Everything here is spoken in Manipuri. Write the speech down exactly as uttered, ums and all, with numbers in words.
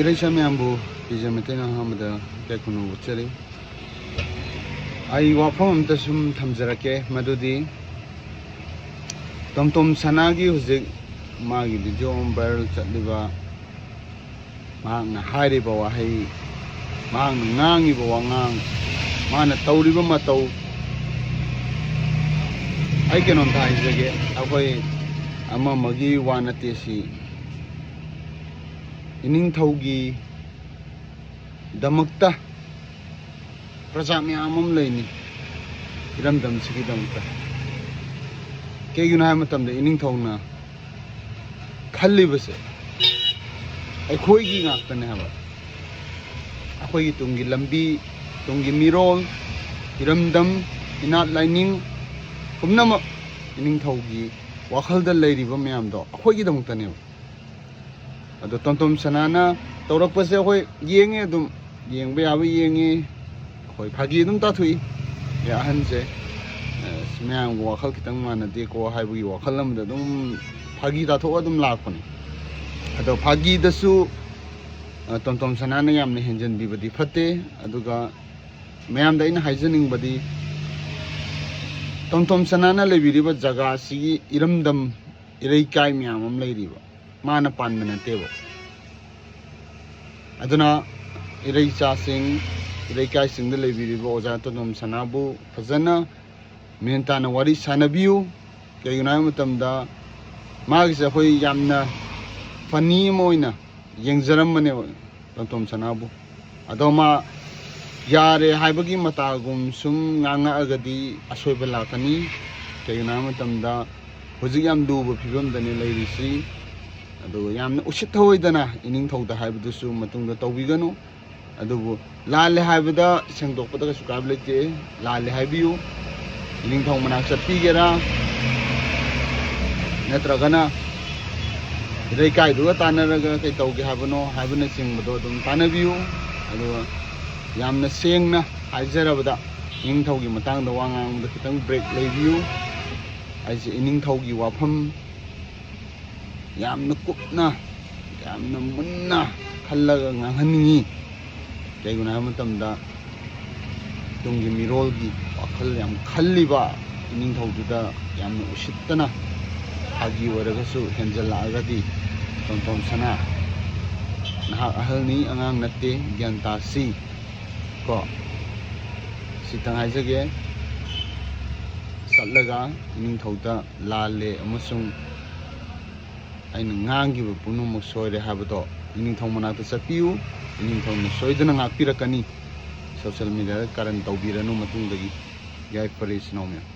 ꯏꯔꯩꯆꯥ ꯃꯌꯥꯝꯕꯨ ꯄꯤꯖ ꯃꯩꯇꯩꯅ ꯑꯍꯥꯟꯕꯗ ꯏꯀꯥꯏ ꯈꯨꯝꯅꯕ ꯎꯠꯆꯔꯤ꯫ ꯑꯩ ꯋꯥꯐꯝ ꯑꯝꯇ ꯁꯨꯝ ꯊꯝꯖꯔꯛꯀꯦ, ꯃꯗꯨꯗꯤ ꯇꯣꯝꯇꯣꯝ ꯁꯅꯥꯒꯤ ꯍꯧꯖꯤꯛ ꯃꯥꯒꯤ video ꯑꯃ viral ꯆꯠꯂꯤꯕ, ꯃꯍꯥꯛꯅ ꯍꯥꯏꯔꯤꯕ ꯋꯥꯍꯩ, ꯃꯍꯥꯛꯅ ꯉꯥꯡꯉꯤꯕ ꯋꯥꯉꯥꯡ, ꯃꯥꯅ ꯇꯧꯔꯤꯕ ꯃꯇꯧ, ꯑꯩ ꯀꯩꯅꯣꯝꯇ ꯍꯥꯏꯖꯒꯦ꯫ ꯑꯩꯈꯣꯏ ꯑꯃ ꯑꯃꯒꯤ ꯋꯥ ꯅꯠꯇꯦ ꯁꯤ, ꯏꯅꯤꯡꯊꯧꯒꯤ ꯗꯃꯛꯇ ꯄ꯭ꯔꯖꯥ ꯃꯌꯥꯝ ꯑꯃ ꯂꯩꯅꯤ, ꯏꯔꯝꯗꯝꯁꯤꯒꯤꯗꯃꯛꯇ꯫ ꯀꯩꯒꯤꯅꯣ ꯍꯥꯏꯕ ꯃꯇꯝꯗ ꯏꯅꯤꯡꯊꯧꯅ ꯈꯜꯂꯤꯕꯁꯦ ꯑꯩꯈꯣꯏꯒꯤ ꯉꯥꯛꯇꯅꯦ ꯍꯥꯏꯕ꯫ ꯑꯩꯈꯣꯏꯒꯤ ꯇꯨꯡꯒꯤ ꯂꯝꯕꯤ, ꯇꯨꯡꯒꯤ ꯃꯤꯔꯣꯜ, ꯏꯔꯝꯗꯝ, ꯏꯅꯥꯠ ꯂꯥꯏꯅꯤꯡ ꯄꯨꯝꯅꯃꯛ ꯏꯅꯤꯡꯊꯧꯒꯤ ꯋꯥꯈꯜꯗ ꯂꯩꯔꯤꯕ ꯃꯌꯥꯝꯗꯣ ꯑꯩꯈꯣꯏꯒꯤꯗꯃꯛꯇꯅꯦꯕ꯫ ꯑꯗꯣ ꯇꯣꯝꯇꯣꯝ ꯁꯅꯥꯅ ꯇꯧꯔꯛꯄꯁꯦ ꯑꯩꯈꯣꯏ ꯌꯦꯡꯉꯦ, ꯑꯗꯨꯝ ꯌꯦꯡꯕ ꯌꯥꯕ ꯌꯦꯡꯉꯦ꯫ ꯑꯩꯈꯣꯏ ꯐꯥꯒꯤ ꯑꯗꯨꯝ ꯇꯥꯊꯣꯛꯏ꯫ ꯑꯦ, ꯑꯍꯟꯁꯦ, ꯑ, ꯃꯌꯥꯝꯒ ꯋꯥꯈꯜ ꯈꯤꯇꯪ ꯃꯥꯟꯅꯗꯦꯀꯣ ꯍꯥꯏꯕꯒꯤ ꯋꯥꯈꯜ ꯑꯃꯗ ꯑꯗꯨꯝ ꯐꯥꯒꯤ ꯇꯥꯊꯣꯛꯑ ꯑꯗꯨꯝ ꯂꯥꯛꯄꯅꯦ꯫ ꯑꯗꯣ ꯐꯥꯒꯤꯗꯁꯨ, ꯑ, ꯇꯣꯝꯇꯣꯝ ꯁꯅꯥꯅ ꯌꯥꯝꯅ ꯍꯦꯟꯖꯟꯕꯤꯕꯗꯤ ꯐꯠꯇꯦ꯫ ꯑꯗꯨꯒ ꯃꯌꯥꯝꯗ ꯑꯩꯅ ꯍꯥꯏꯖꯅꯤꯡꯕꯗꯤ, ꯇꯣꯝꯇꯣꯝ ꯁꯅꯥꯅ ꯂꯩꯕꯤꯔꯤꯕ ꯖꯒꯥꯁꯤꯒꯤ ꯏꯔꯝꯗꯝ ꯏꯔꯩꯀꯥꯏ ꯃꯌꯥꯝ ꯑꯃ ꯂꯩꯔꯤꯕ, ꯃꯥꯅ ꯄꯥꯟꯕ ꯅꯠꯇꯦꯕ꯫ ꯑꯗꯨꯅ ꯏꯔꯩꯆꯥꯁꯤꯡ, ꯏꯔꯩꯀꯥꯏꯁꯤꯡꯗ ꯂꯩꯕꯤꯔꯤꯕ ꯑꯣꯖꯥ ꯇꯣꯝꯇꯣꯝ ꯁꯅꯥꯕꯨ ꯐꯖꯅ ꯃꯦꯟ ꯇꯥꯅ ꯋꯥꯔꯤ ꯁꯥꯟꯅꯕꯤꯌꯨ꯫ ꯀꯩꯒꯤꯅꯣ ꯍꯥꯏꯕ ꯃꯇꯝꯗ ꯃꯥꯒꯤꯁꯦ ꯑꯩꯈꯣꯏ ꯌꯥꯝꯅ funny ꯑꯃ ꯑꯣꯏꯅ ꯌꯦꯡꯖꯔꯝꯕꯅꯦꯕ ꯇꯣꯝꯇꯣꯝ ꯁꯅꯥꯕꯨ꯫ ꯑꯗꯣ ꯃꯥ ꯌꯥꯔꯦ ꯍꯥꯏꯕꯒꯤ ꯃꯇꯥꯒꯨꯝ ꯁꯨꯝ ꯉꯥꯡꯉꯛꯑꯒꯗꯤ ꯑꯁꯣꯏꯕ ꯂꯥꯛꯀꯅꯤ꯫ ꯀꯩꯒꯤꯅꯣ ꯍꯥꯏꯕ ꯃꯇꯝꯗ ꯍꯧꯖꯤꯛ ꯌꯥꯝ ꯂꯨꯕ ꯐꯤꯕꯝꯗꯅꯦ ꯂꯩꯔꯤꯁꯤ꯫ ꯑꯗꯨꯒ ꯌꯥꯝꯅ ꯎꯁꯤꯠ ꯊꯑꯣꯏꯗꯅ ꯏꯅꯤꯡꯊꯧꯗ ꯍꯥꯏꯕꯗꯨꯁꯨ ꯃꯇꯨꯡꯗ ꯇꯧꯕꯤꯒꯅꯨ꯫ ꯑꯗꯨꯕꯨ ꯂꯥꯜꯂꯦ ꯍꯥꯏꯕꯗ ꯁꯦꯡꯗꯣꯛꯄꯗ ꯀꯩꯁꯨ ꯀꯥꯏꯕ ꯂꯩꯇꯦ꯫ ꯂꯥꯜꯂꯦ ꯍꯥꯏꯕꯤꯌꯨ꯫ ꯏꯅꯤꯡꯊꯧ ꯃꯅꯥꯛ ꯆꯠꯄꯤꯒꯦꯔꯥ, ꯅꯠꯇ꯭ꯔꯒꯅ ꯂꯩꯀꯥꯏꯗꯨꯒ ꯇꯥꯟꯅꯔꯒ ꯀꯩ ꯇꯧꯒꯦ ꯍꯥꯏꯕꯅꯣ ꯍꯥꯏꯕꯅꯆꯤꯡꯕꯗꯣ ꯑꯗꯨꯝ ꯇꯥꯟꯅꯕꯤꯌꯨ꯫ ꯑꯗꯨꯒ ꯌꯥꯝꯅ ꯁꯦꯡꯅ ꯍꯥꯏꯖꯔꯕꯗ, ꯏꯅꯤꯡꯊꯧꯒꯤ ꯃꯇꯥꯡꯗ ꯋꯥ ꯉꯥꯡꯕꯗ ꯈꯤꯇꯪ break ꯂꯩꯕꯤꯌꯨ꯫ ꯑꯩꯁꯦ ꯏꯅꯤꯡꯊꯧꯒꯤ ꯋꯥꯐꯝ ꯌꯥꯝꯅ ꯀꯨꯞꯅ, ꯌꯥꯝꯅ ꯃꯨꯟꯅ ꯈꯜꯂꯒ ꯉꯥꯡꯍꯟꯅꯤꯡꯉꯤ꯫ ꯀꯩꯒꯤꯅꯣ ꯍꯥꯏꯕ ꯃꯇꯝꯗ, ꯇꯨꯡꯒꯤ ꯃꯤꯔꯣꯜꯒꯤ ꯋꯥꯈꯜ ꯌꯥꯝ ꯈꯜꯂꯤꯕ ꯏꯅꯤꯡꯊꯧꯗꯨꯗ ꯌꯥꯝꯅ ꯎꯁꯤꯠꯇꯅ ꯐꯥꯒꯤ ꯑꯣꯏꯔꯒꯁꯨ ꯍꯦꯟꯖꯜꯂꯛꯑꯒꯗꯤ, ꯇꯣꯟꯇꯣꯝ ꯁꯅꯥ, ꯅꯍꯥꯛ ꯑꯍꯜꯅꯤ, ꯑꯉꯥꯡ ꯅꯠꯇꯦ, ꯒ꯭ꯌꯥꯟ ꯇꯥꯁꯤ ꯀꯣ꯫ ꯁꯤꯇꯪ ꯍꯥꯏꯖꯒꯦ꯫ ꯆꯠꯂꯒ ꯏꯅꯤꯡꯊꯧꯗ ꯂꯥꯜꯂꯦ ꯑꯃꯁꯨꯡ ꯑꯩꯅ ꯉꯥꯡꯈꯤꯕ ꯄꯨꯝꯅꯃꯛ ꯁꯣꯏꯔꯦ ꯍꯥꯏꯕꯗꯣ ꯏꯅꯤꯡꯊꯧ ꯃꯅꯥꯛꯇ ꯆꯠꯄꯤꯌꯨ꯫ ꯏꯅꯤꯡꯊꯧꯅ ꯁꯣꯏꯗꯅ ꯉꯥꯛꯄꯤꯔꯛꯀꯅꯤ꯫ ꯁꯣꯁꯤꯌꯦꯜ ꯃꯦꯗꯤꯌꯥꯗ ꯀꯔꯟ ꯇꯧꯕꯤꯔꯅꯨ ꯃꯇꯨꯡꯗꯒꯤ꯫ ꯌꯥꯏꯐꯔꯦ ꯏꯆꯤꯟ ꯏꯅꯥꯎ ꯃꯌꯥꯝ꯫